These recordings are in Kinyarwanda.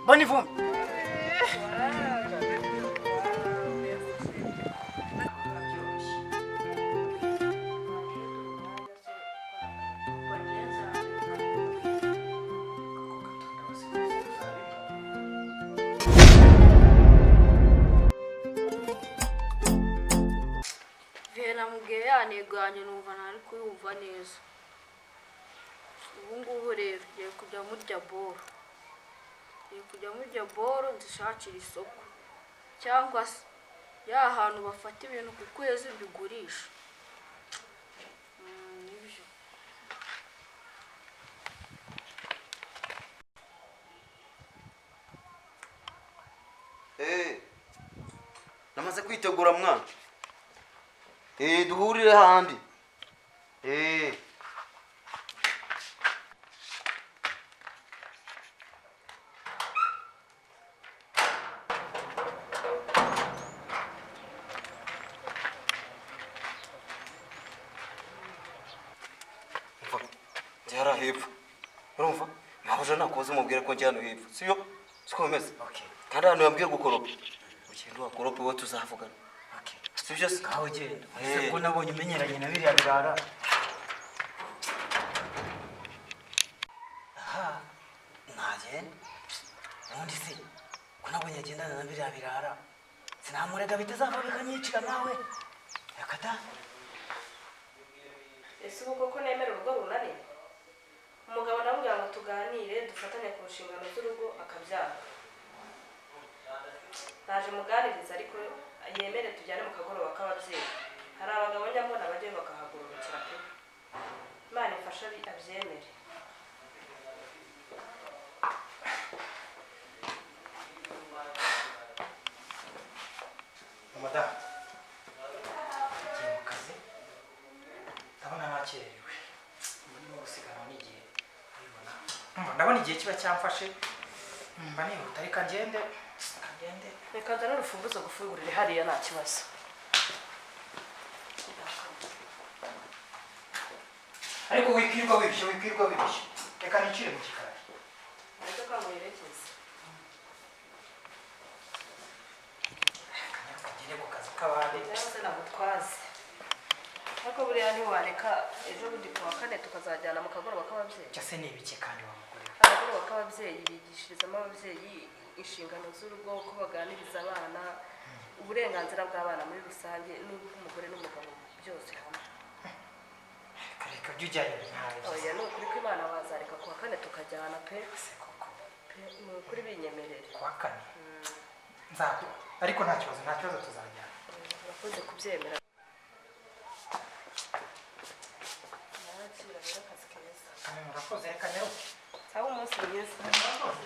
Mbona ivumbi. Namubwiye ya ntego yanjye, numva ntari kuyumva neza. Ubu ngubu rero ngiye kujya murya boro, ngiye kujya murya boro nzishakira isoko, cyangwa se ya hantu bafata ibintu ku kwezi mbigurisha. Nibyo. Namaze kwitegura, mwana. Duhurire handi. Umva, njya hariya hepfo. Urumva? Mabuja nakubaza umubwire ko njya hano hepfo. Sibyo? Siko bimeze? Okay. Kandi ahantu yambwiye gukoropa. Ugenda uhakorope, wowe tuzavugana. Okay. Sibyo se? Ngaho genda. Eh. Ese ko nabonye umenyeranye na biriya birara? Aha, nagenda. Ubundi se ko nabonye agendana na biriya birara, sinamurega bitazava bikanyicira nawe. Reka da. Ese ubu koko nemera urugo runaniye? Umugabo namubwira ngo tuganire, dufatanye ku nshingano z'urugo, akabyanga. Naje muganiriza, ariko yemere tujyane mu kagoroba k'ababyeyi. Hari abagabo nyambona bajyayo bakahagororokera pe. Imana ifashe abyemere. Madamu, ngiye mu kazi, ndabona nakererewe, ndimo gusiganwa n'igihe, urabibona. Umva, ndabona igihe kiba cyamfashe, mba nihuta. Reka ngende, reka ngende. Reka nzane urufunguzo gufungurire hariya, nta kibazo. Ariko wikwirirwa wibishye, wikwirirwa wibishye, reka nicire mu gikari. Imodoka muherekeze. Reka ngere ku kazi k'abandi. Cyangwa se nagutwaze, ariko buriya ntiwareka ejo bundi ku wa kane tukazajyana mu kagoroba k'ababyeyi? Icyo se ni ibiki kandi, wa mugore we? Akagoroba k'ababyeyi bigishirizamo ababyeyi inshingano z'urugo, uko baganiriza abana, uburenganzira bw'abana muri rusange n'ubw'umugore n'umugabo, byose hamwe. Reka, reka, ujye ujyayo ntawe. Oya, ni ukuri ko Imana, wazareka ku wa kane tukajyana pe. Se koko? Pe, ni ukuri, binyemerere. Ku wa kane nzaku, ariko nta kibazo, nta kibazo, tuzajyana. Urakoze kubyemera. Nakira rero, akazi keza. Kame, murakoze, reka nyaruke. Sawa, umunsi mwiza. Murakoze.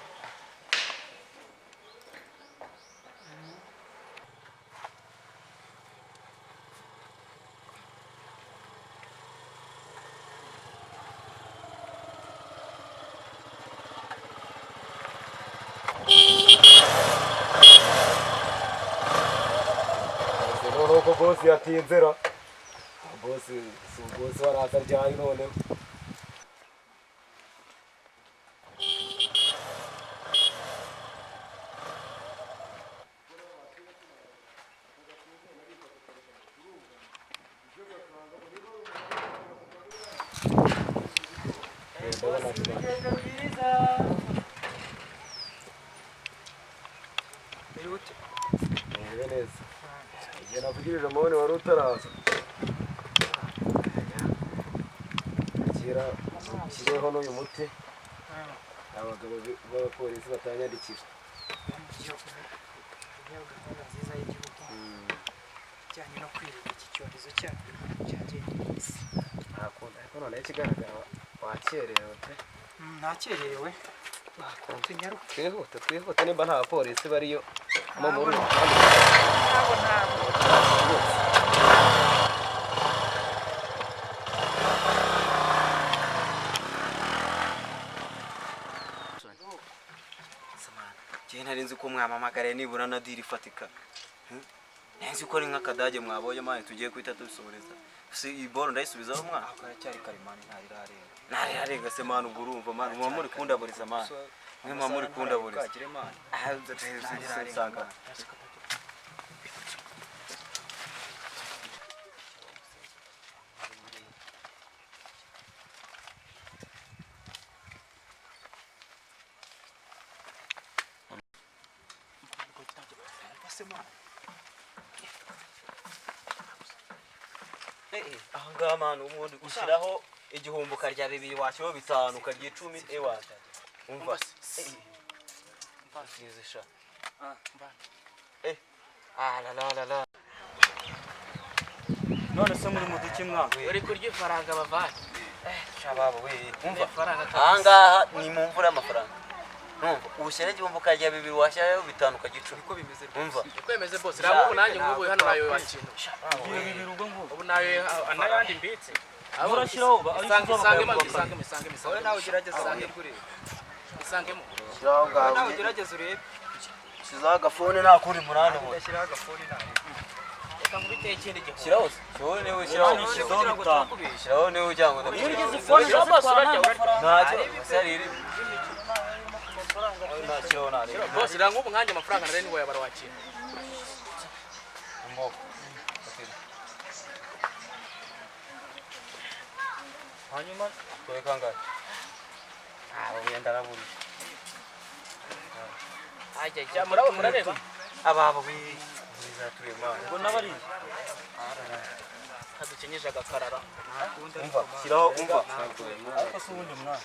Noneho ko boss yatinze ra? Boss si boss, waraza ryari noneho? Ndabona Urugendo rwiza. Bihute. Meze neza. Igihe navugirije amabone wari utaraza. Akira, ushyireho n'uyu muti, abagabo b'abapolisi batanyandikira. Igihugu, niyo gahunda nziza y'igihugu ijyanye no kwirinda iki cyorezo cyacu cyagendeye isi. Ntakunda, ariko noneho ikigaragara wakerewe pe. Nakererewe, tunyaruke. Twihute, twihute, nimba nta bapolisi bariyo mo muri uyu Ntabwo. muhanda. Ntabwo, ntabwo. Rwose. Samana, njyewe nari nzi ko mwampamagariye nibura na deal ifatika. Nari nzi ko ari nk'akadage mwabonye, mwana, tugiye guhita dusohoreza. Si iyi boro ndayisubizaho, mwana? Karacyari kare, man, ntarirarenga. Ntarirarenga se, mwana? Ubwo urumva, mwana, muba muri kundaburiza, mwana. Mwe muba muri kundaburiza. Ah, nsanga. Aha ngaha mani ubundi ushyiraho igihumbi ukarya bibiri, washyiraho bitanu ukarya icumi, ewa umva nziza sha. Ah la la la la. None se muri mu duki mwa? Uri kurya ifaranga bavanye. Shababo we, umva Ifaranga kabisa. aha ngaha ni mu mvura y'amafaranga. Numva ushyira igihumbi ukarya bibiri, washyiraho bitanu ukarya icumi. Niko bimeze. Umva Ukwemeze bose raba ubu nanjye ngubu hano nayo wakintu. Bibiri ubwo ngubwo. Ubu nayo n'ayandi mbitse. Urashyiraho Isange isangemo isangemo isangemo isangemo. Nawe ugerageza amahirwe urebe. Isangemo. shyiraho ngaho. Nawe ugerageza urebe. Shyizaho agafone nta kundi munani ubu. Ndashyiraho agafone nawe. Reka nkubite ikindi gihumbi. Shyiraho se. Shyiraho niba ushyiraho. Kugira ngo turakubeshya. Shyiraho niba ugira ngo Iyo ugeze fone Shyiraho bose urarya urarya. ntacyo ese iri. Ntashyiraho ntareba. Bose ranga nk'ubu nkanjye amafaranga nari niwe yabara wakira. Mboko. Hanyuma Tore kangahe? Ah, ubu ndaraburiye. Ajya ajya murabo murareba. Ababo we. Bizaturiye mana. ngo n'abari Kadukenyeje agakarara. Umva, shyiraho umva. ariko se ubundi mwana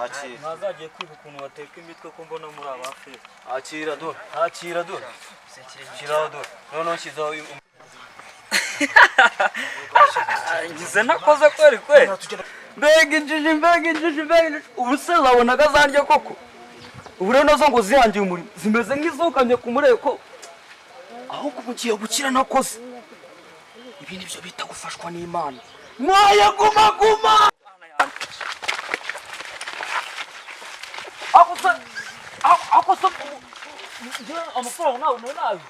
Akira. mwazagiye kwiga ukuntu bateka imitwe ko mbona muri abafurika. Akira dore. Akira dore. Shyiraho dore. Noneho shyizaho Ngize nakoze kweri kweri. Mbega injiji, mbega injiji, mbega injiji. Ubu se zabonaga zarya koko? Ubu rero nazo ngo zihangiye umurimo zimeze nk'izukamye ku mureko, ahubwo ubu ngiye gukira nakoze. Ibi nibyo bita gufashwa n'Imana. Mwaye guma guma. Ako se, ako se, njyewe amafaranga ntabwo nari nayo.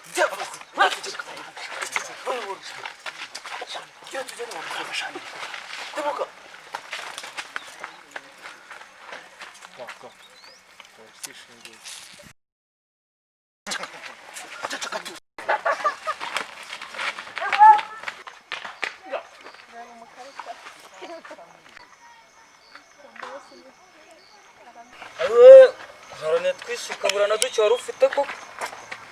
Harane twishikabura na duke wari ufite koko.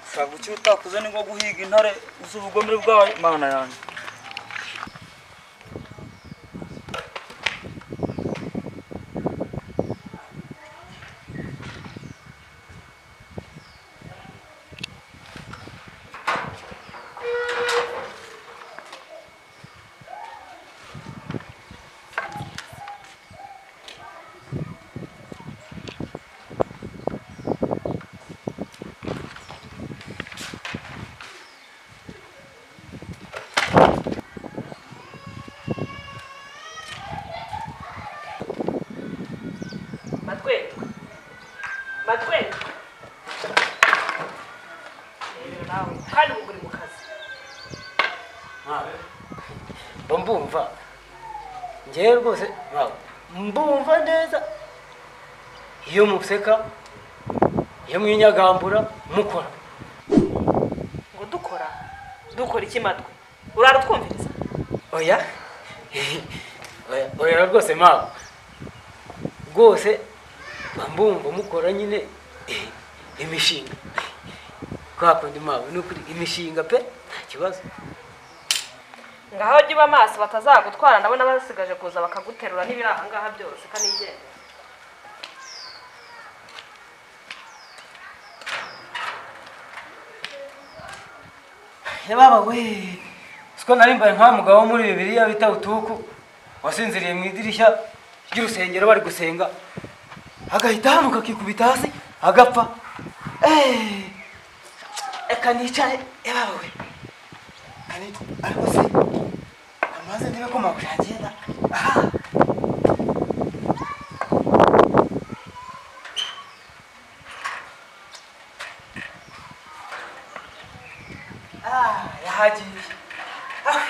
Ushaka gukira utakoze ni nko guhiga intare uzi ubugome bwayo Mana yanjye. Matwetwe matwetwe rero nawe kandi ubu uri mu kazi. Mba mbumva njyewe rwose mbumva neza iyo museka, iyo mwinyagambura mukora. Ngo dukora dukora iki matwe? Urara utwumviriza? Oya oya oya rwose mawe, rwose mba mbumva mukora nyine imishinga kwa kundi mawe, ni ukuri imishinga pe, nta kibazo. Ngaho jya uba amaso batazagutwara, ndabona basigaje kuza bakaguterura n'ibiri aha ngaha byose kanigendera. Yababa we, siko nari mbaye nka mugabo wo muri Bibiliya bita Utuku wasinziriye mu idirishya ry'urusengero bari gusenga, agahita ahanuka akikubita hasi agapfa. Eh, reka nicare. Yababa we, ariko se amaze ndebe ko mabuja agenda. Aha ah, yahagiye. Ah.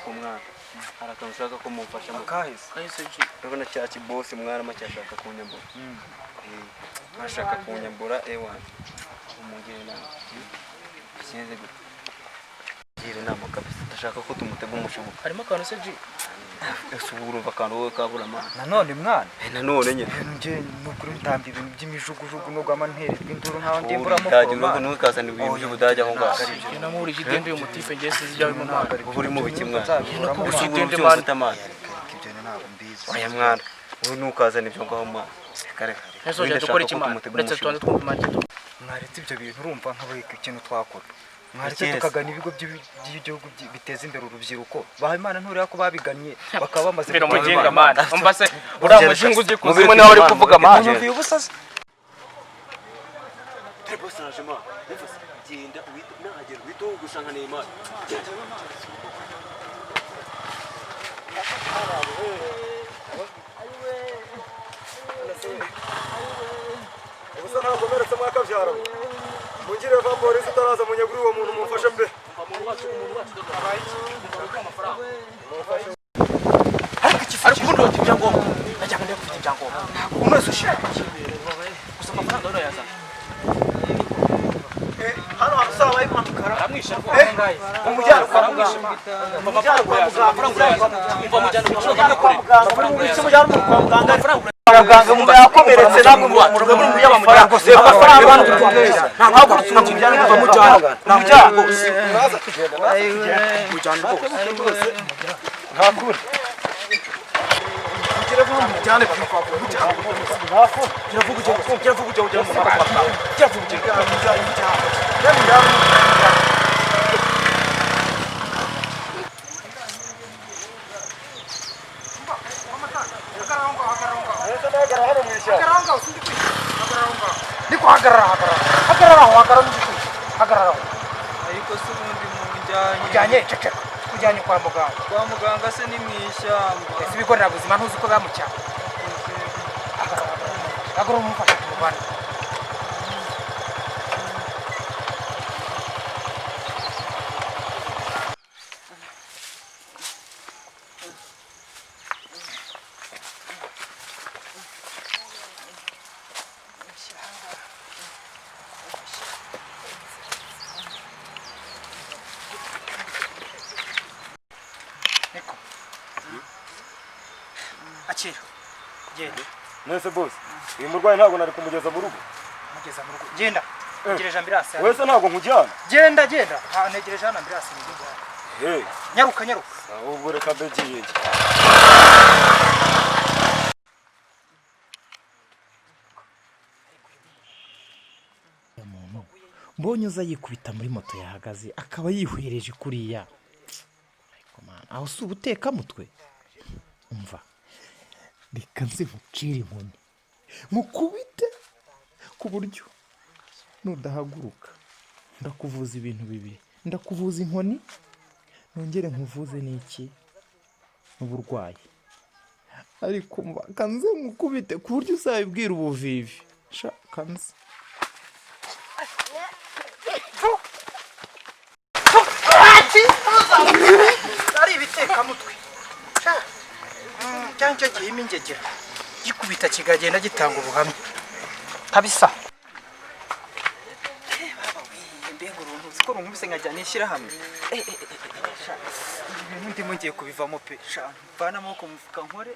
Ariko mwana hari akantu ushaka ko mumfasha mu Akahise. Urabona cya kibosi mwana macyashaka kunyambura. Ashaka kunyambura ewa. Umugire inama. Sinzi gute. Gira inama kabisa. Ndashaka ko tumutega umushibuka. Harimo akantu se G. Ese ubu urumva akantu wowe kabura mwana. Nanone mwana. Nanone nyine. Nje nukuri mutamba ibintu by'imijugujugu no gwama ntererwa induru nkaho ndi imbura Ubudage urumva ntukazane ibintu by'ubudage aho ngaho. Njye namurije idende uyu mutipe ngiye sinzi ibyo arimo mwana. Ubu uri mu biki mwana? No kubura Ubu idende uri mwana. mwana. Ibyo ntabwo mbizi. Oya mwana, wowe ntukazane ibyo ngaho mwana. Reka reka. Ese ujya dukora iki mwana? Uretse tubanze twumva imana icyo tuvuga. Mwaretse ibyo bintu urumva nkabaye ikintu twakora. Mwaretse Ikihese. tukagana ibigo by'igihugu biteza imbere urubyiruko. Baha Imana ntureba ko babigannye bakaba bamaze Mbere gutanga umuginga imana. mwana. Umva se uriya mujinga uzi kuzimu niwe uri kuvuga mwana. Munyumviye ubusa se? Dore boss araje mwana. Umva se, genda uhite nahagera uhite wogosha nka Neymar. Genda. Ubusa ntakomeretse mwakabyara. Mungire va polisi itaraza munyaguri uwo muntu mumfashe pe. Ariko ubundi wati ibyangombwa. Najyaga ndeba ufite ibyangombwa. Umwese ushira. Gusa amafaranga yo yazana. Hano hantu usaba impanuka. Aramwisha rwose. Umujyana kwa muganga. Umujyana kwa muganga. Umva mujyana kwa muganga. Umujyana kwa muganga. Muganga umuntu yakomeretse namwe mu muri y'amafaranga amafaranga hano ntabwo mujyana mujyana mujyana rwose Naza kugenda naza kugenda. mujyana rwose Nta kure. mujyane mujyane kiravuga ujya kiravuga ujya ujya mu muganga kiravuga ujya mujyana mujyana Niko hagarara hagarara. Hagarara aho hagarara ndi hagarara aho. Ariko se ubundi mujyanye Ujyanye ceceka. Ujyanye kwa muganga. kwa muganga se ni mu ishyamba. Ese ibigo nderabuzima ntuzi ko bamucyana. Hagarara umufashe tumuvane. Niko. Akira. Genda. Nese boss, uyu murwayi ntabwo nari kumugeza mu rugo. Mugeza mu rugo. Genda. Ntegereje ambulance. Wese ntabwo nkujyana. Genda genda. Ha ntegereje hano ambulance nigenda. Hey, Nyaruka nyaruka. ahubwo reka mbe ngiye. Muntu mbonye uza yikubita muri moto yahagaze akaba yihwereje kuriya. Ariko mana aho si ubutekamutwe. Umva reka nze nkucire inkoni mukubite ku buryo nudahaguruka ndakuvuza ibintu bibiri, ndakuvuza inkoni nongere nkuvuze n'iki n'uburwayi. Ariko umva kanze nkukubite ku buryo uzabibwira ubuvivi. Sha kanze ari ibitekamutwe cyangwa icyo gihima ingegera gikubita kikagenda gitanga ubuhamya kabisa. Mbega uruntu uzi ko runkubise nkajya n'ishyirahamwe. Ibi bintu ndimo ngiye kubivamo pe. Sha mvane amaboko mu mufuka nkore.